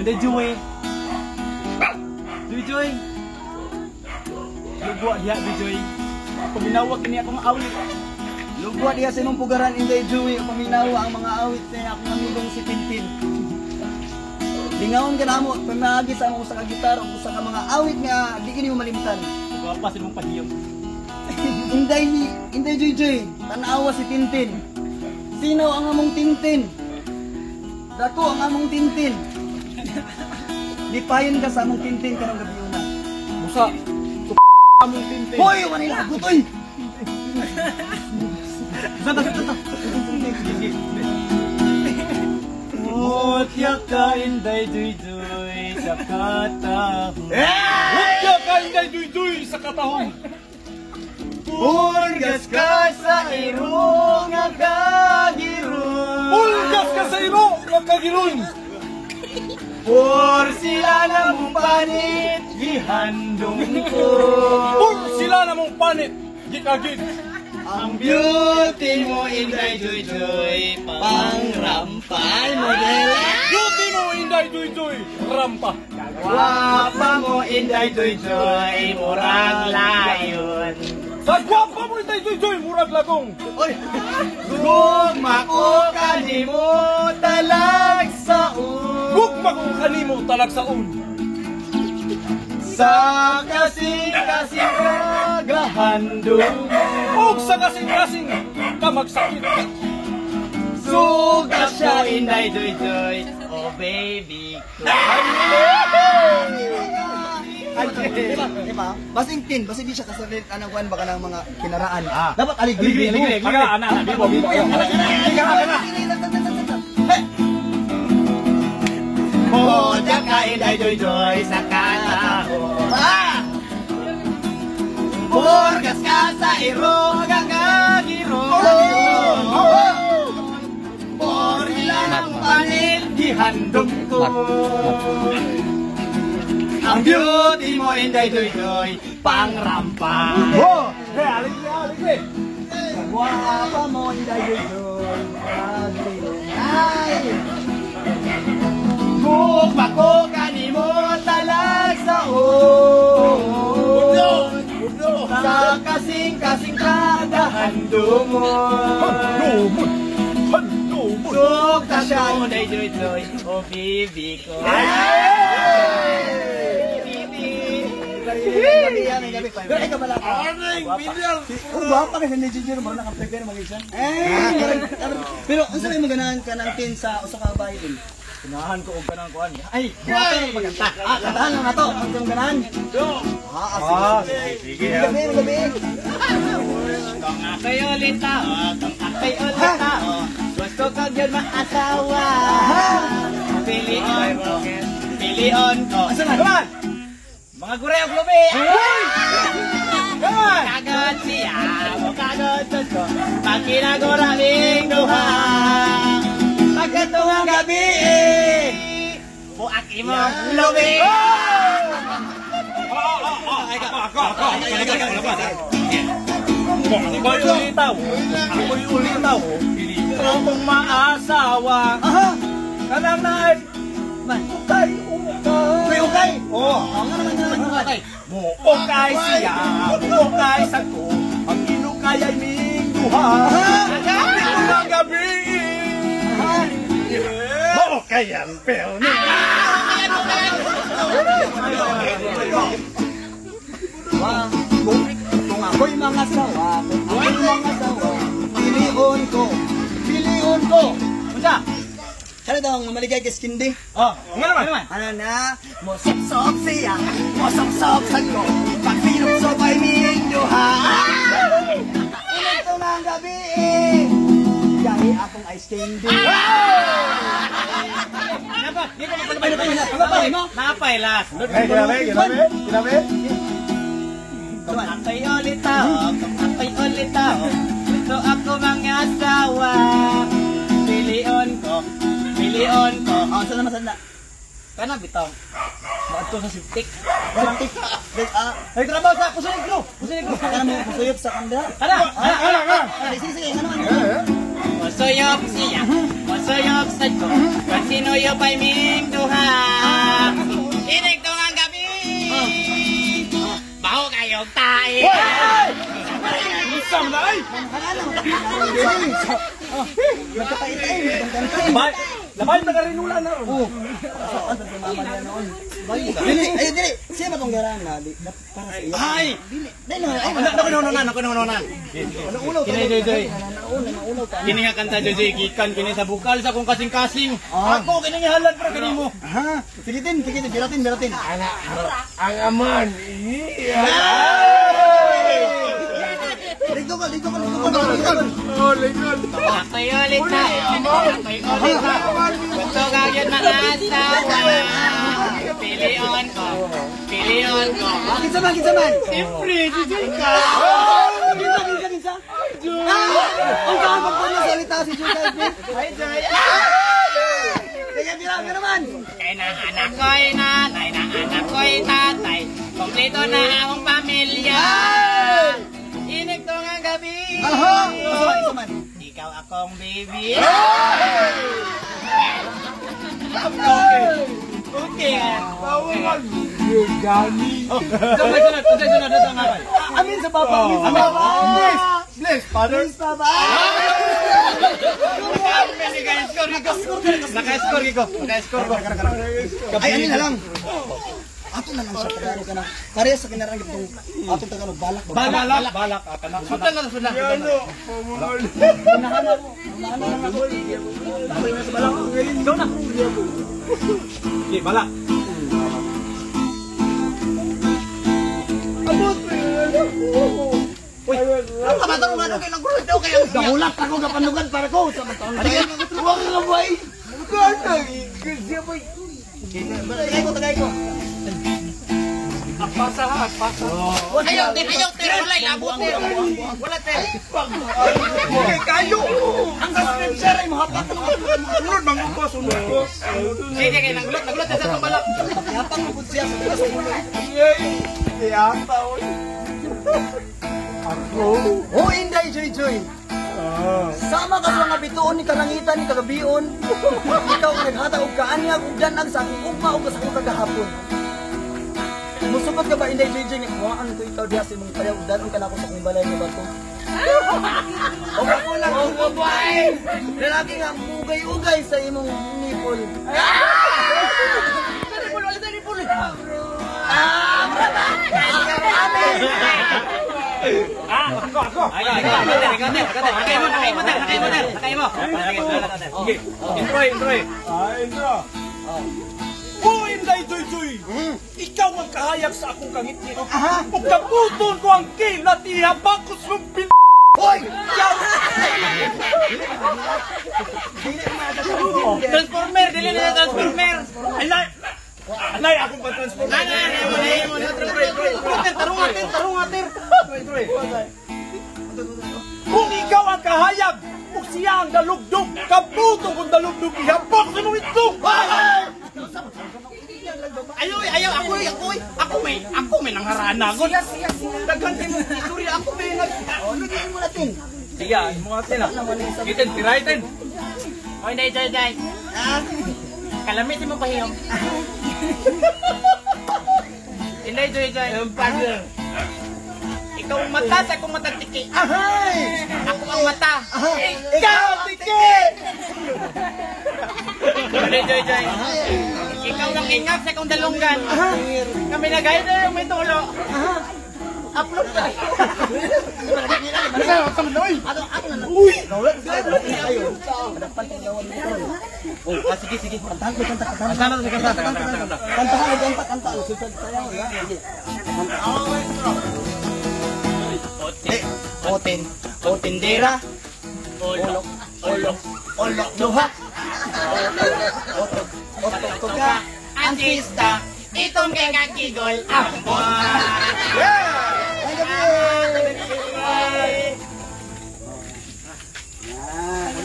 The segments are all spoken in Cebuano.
Inday Joy. Joy Joy. Lugwa diha, Joy Joy. Paminawa kini akong awit. Lugwa diha sa imong pugaran, Inday Joey, paminawa ang mga awit sa akong amigong si Tintin. Lingawon ka namo, pamaagi sa among usa ka gitar ug usa ka mga awit nga di gini mo malimtan. Gwapa sa imong pahiyom. Inday Inday Joy Joy, tan-awa si Tintin. Sino ang among Tintin? Dako ang among Tintin. Lipayon ka sa among Tintin karong gabi una. Busa. Among Tintin. Hoy, Manila, gutoy. Santa, santa. Mutya ka, Inday Joy Joy, sa katahong. Mutya ka, Inday Joy Joy, sa katahong. Purgas ka sa iro nga kagiron. Pulgas ka sa iro nga kagiron. Por sila na mong panit, gihandong ko. Pur sila na mong panit gikagid. Ang beauty mo, Inday Joy Joy, pangrampay model. Beauty mo, Inday Joy Joy, rampa. Gwapa mo, Inday Joy Joy, murag layon. Sa gwapa mo, Inday Joy Joy, murag lagong. Oy! Gugma ko kanimo talagsaon. Gugma ko kanimo talagsaon. Sa kasing-kasing kagahandong mo. Ug sa kasing-kasing ka magsakit. Suga siya, Inday Joy Joy, oh baby ko. Diba? Diba? Basing tin, basing di siya kasalit anang kuan baka ng mga kinaraan. Dapat aligri. Aligri, aligri. Ana, ana, ana, bibo, bibo. Ana, Mutya ka, Inday Joy Joy, sa katahong. Ah! Purgas ka sa iro nga kagiro. Por ilang panit gihandong ko. Ang beauty mo, Inday Joy Joy, pangrampa. Oh, hey, aligri, aligri. Gwapa mo, Inday Joy Joy, ay! Gugma ko kanimo talagsaon. Sa kasing-kasing kagahandumon. Handumon. Handumon. Sugta siya, Inday Joy Joy, oh baby ko. Pero ikaw pala ka. Oh, gwapa kasi ni Ginger mo naka-prepare mga isa. Eh, pero unsa may maganahan ka ng tin sa usa ka babae? Ganahan ko og kanang kuan. Ay, Gwapa na magkanta. Ah, kantahan lang nato. Ang imong ganahan. Ah, sige. Sige. Gabi, gabi. Kung ako'y ulit tao, kung ako'y ulit tao, gusto ko gyud maasawa. Pilion ko, pilion ko. Asa man? Mga gure og lubi. Kagod siya, kagod ko. Pagkinagura ning duha. Pagkatungang gabi. Buak imong lubi. Ako, ako. Ako'y ulitaw. Ako'y ulitaw. Pili ko kong maasawa. Aha. Kanang naay. Man. Ukay, ukay. Ukay, ukay. Oh. Oo nga naman naman. Muukay siya, muukay sa ko. Ang inukay ay ming duha. Mga gabi. Muukay ang perni. Wa, kung ako'y mga sawa, kung ako'y mga sawa, pilion ko, pilion ko. Unsa? Kano daw ang maligay kay Skindi? Oh, Nga naman. Ano na? Mosop-sop siya, mosop-sop sa ko, pag sinupsop ay ming duha. Ito na ang gabi eh. Gahi akong ice candy. Napa, di ko Ano ba yun? Ano ba yun? Napay las. Eh, grabe, grabe, grabe. Kung ako'y ulit tao, kung ako'y ulit tao, gusto ako mga asawa. Pilion ko, pilion ko. Oh, saan naman saan na? Kana bitaw. Maadto sa siptik. Septic. Ah, Ay, trabaho sa Puso Negro. Puso Negro. kana mo kusuyop sa kanda? Kana. Ana, ana. Sige, sige, ano, ano? Musuyop siya. Musuyop Sinuyop sa ko, pag sinuyop ay ming duha. Inig ang gabi. Baho kayong tae. Isang na ay! Nagkakaitay. Labay na ka rin ulan na ron. Oo. Sa mama niya noon. Dili, ay dili. Siya ba tong garaan na? Di, para sa iya. Ay! Dili na, ay. Ano ko na. Ano ulaw Kini, Joy, Joy. Naulaw ta. Kini nga kanta Joy, gikan kini sa bukal sa akong kasing-kasing. Ah. Ako kini nga halan pero kini mo. Aha. Sige tin, sige tin, biratin, biratin. Ang aman. Ligo ka, ligo ka, ligo ka, ligo ka. Oh, likod. Ako'y ulit na. Ako'y ulit na. Gusto ka yun maasawa. Pilion ko. Pilion ko. Kinsa man, kinsa man. Siyempre, Joy ka. Kinsa, kinsa, kinsa. Ah! Ang saan pagpuno salita si Joy Calvin? Ay, Joy. Sige, bira, bira man. Kay na anak ko'y nanay, na anak ko'y tatay. Kompleto na akong pamilya. Inig to nga gabi. Aha! Kinsa man, kinsa man. Ikaw akong baby. Okay. Tawangan. Gani. Sunod, sunod, sunod, sunod, nga Amin sa papa, amin sa papa. Bless. Bless, Father. Bless papa. Naka-score ko. Naka-score ko. Ay, ano na lang. Ato na lang siya, Tagalog ka na. Pareha sa kinarang itong atong Tagalog, balak ba? Balak, balak. Sundan lang, sundan. Ano? Pumungol. Unahan ako. Unahan na lang ako. Ako yung nasa balak. Ikaw na. Okay, balak. Abot. Uy, ano ka ba? Tanong ano kayo ng daw kayo. Dahulat ako kapanugan para ko sa mataon. Huwag ka boy. Tagay ko, tagay ko. Pasa ha, pasa. Ayaw, tin, ayaw, tin. Wala, labo, tin. Wala, tin. Okay, kayo. Ang scripture ay mahapak ng Sunod, manguko, sunod ko. Sige, kay nagulot, nagulot sa itong balak. Hapak mo siya sa taas ng ulo. Yay! Tiyata, oy. Ako. O Inday Joy Joy. Sama ka sa mga bituon ni kalangitan ni kagabion. Ikaw ang naghatag og kaanyag ug danag sa akong ugma ug sa akong kagahapon. Musukot ka ba Inday Joy Joy nga kuhaan ko ikaw diha sa imong payaw ug danon ka nako sa akong balay nga bato. O ako lang ang Boy! lalaki nga ugay-ugay sa imong nipple. Ako, ako. Ay, ikaw, ikaw, ikaw, ikaw, ikaw, nakay mo, nakay mo, nakay mo, nakay mo. Okay. Intro, intro. Ah, intro. Oh, Inday Joy Joy! Ikaw ang kahayag sa akong kangitngit. Aha. Ug kaputon ko ang kilat ihabakos mong pin... Hoy! Transformer, dili na transformer. Alay! Alay, akong pa-transform. Ano, ano, ano, ano, tarong atin, tarong atin. Kung ikaw ang kahayag, ug siya ang dalugdog, kaputon kong dalugdog, ihabak sa mong itlog! Ayaw, ayaw, ako, ako, ako may nangharana ko. Siya, siya, siya. Daghan kayo mong istorya, ako may nag... Oh, lugiin mo natin. Sige, mo atin ah. Kitin, tiraiten. Oy, day, day, day. Kalamit mo pahiyom. Inday, joy, joy. Ikaw ang mata sa akong mata tiki. Ahay! Ako ang mata. Ahay! Ikaw, tiki! Inday, joy, joy. Ikaw ang ingap sa akong dalunggan. Kami nagay na yung may tulo. Upload tayo. Ato, ato na lang. Uy! Ayo. Madakpan tong lawon mo. Oh, ah, sige, sige. Kantahan ko, kanta, kantahan. Kanta na, kanta, kanta, kanta. Kantahan, kanta, kanta. Susad sayaw, ya. Sige. Otin, Otin, otindera, olok, olok, olok, duha. Otok, otok, toka. Antista, itong kay kakigol, ambon. Ay, gabi!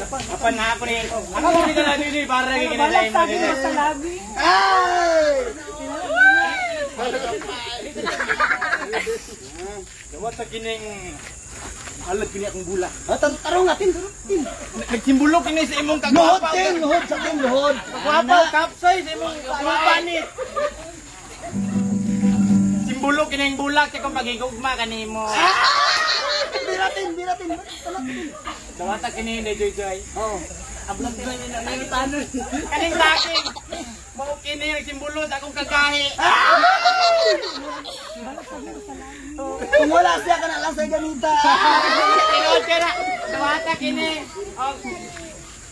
Apan na ako ni. Ako ni dala ni para kay Balak sa akin sa labi. Ay! Dawat sa kining Halad kini akong bulak. Ah, tarong natin, tarong natin. Nagsimbolo kini sa imong Luhod, kagwapa. tin, luhod sa tin, luhod. Kagwapa, kapsoy sa imong kagwapa ni. Simbolo kini ang bulak sa akong pagigugma kanimo. Biratin, biratin. Tulak, tin. Dawata kini ni Joy Joy. Oo. Ablan sila ni nang tanon. Kaning saking. Mao kini ang simbolo sa akong kagahi. Kung wala siya ka na lang sa ganita. Tinuod ka na. Dawata kini. Og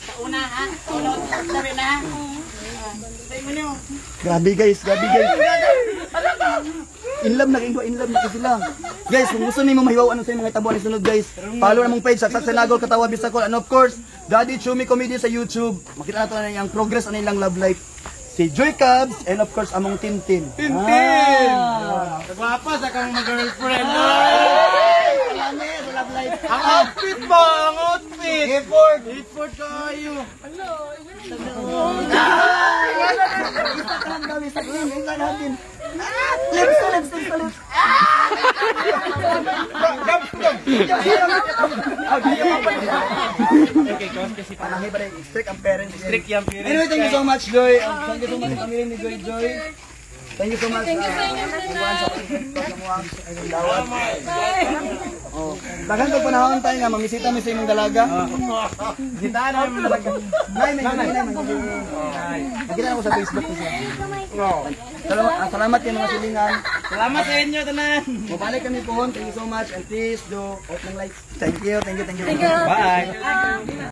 sa una ha. Sa una sabi na ha. Sa imo niyo. Grabe guys, grabe guys. In love na kayo, in love na kayo sila. Guys, kung gusto niyo mahiwaw ano sa inyong mga tabuan ni sunod guys, follow na mong page sa Senagol Katawa Bisakol and of course, Daddy Chumi Comedy sa YouTube. Makita na to na ang progress ano ilang love life. Si Joy Cubs and of course among Tintin. Tintin. Kagwapa sa kang mag-girlfriend. Kami sa love life. Ang outfit ba? Ang outfit. Effort. Effort kayo. Isa ka lang daw, isa ka lang, isa natin. Ah, lips to lips, lips to lips. Okay, cause kasi Panahi pa rin, strict ang parents. strict yung parents. Anyway, thank you so much, Joy. Thank you so much, family ni Joy Joy. Thank you so much. Thank you sa inyo, Oh. Daghan kag panahon tayo nga mamisita mi sa imong dalaga. Gitaan na mo talaga. Nay, may nay, nay, may. Nakita ko sa Facebook ko siya. Salamat, salamat kay mga silingan. Salamat sa inyo tanan. Mabalik kami pohon. Thank you so much and please do off ng likes. Thank you, thank you, thank you. Bye.